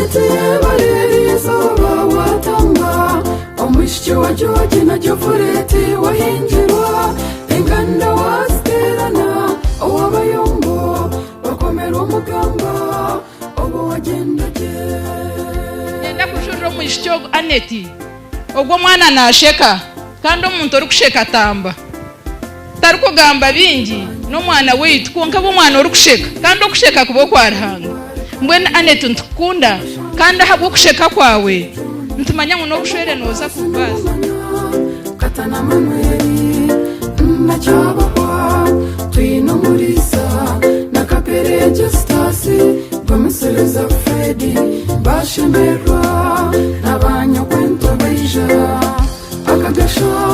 Aneti yebare erizooba watamba Omwishiki wa George na Jofureti wahingirwa Enganda waziterana Owabayombo bakomerwa omugamba Obu wagyenda gye. Niinyenda kujurira omwishiki ogu Aneti. Ogwo omwana naasheka, kandi omuntu orikusheka atamba. Tarikugamba bingi, n'omwana waitu, kwonka aba omwana orikusheka, kandi okusheka kuba okwa Ruhanga. Mbwenu Annette nitukukunda, kandi ahabw'okusheka kwawe, nitumanya ngu n'obushwere nooza kububaasa. Katana Manuel na Kyabahwa Twine Omuriisa na Kapere Justus Gumisiriza Fred bashemererwa na banyokwento baija Akagasha.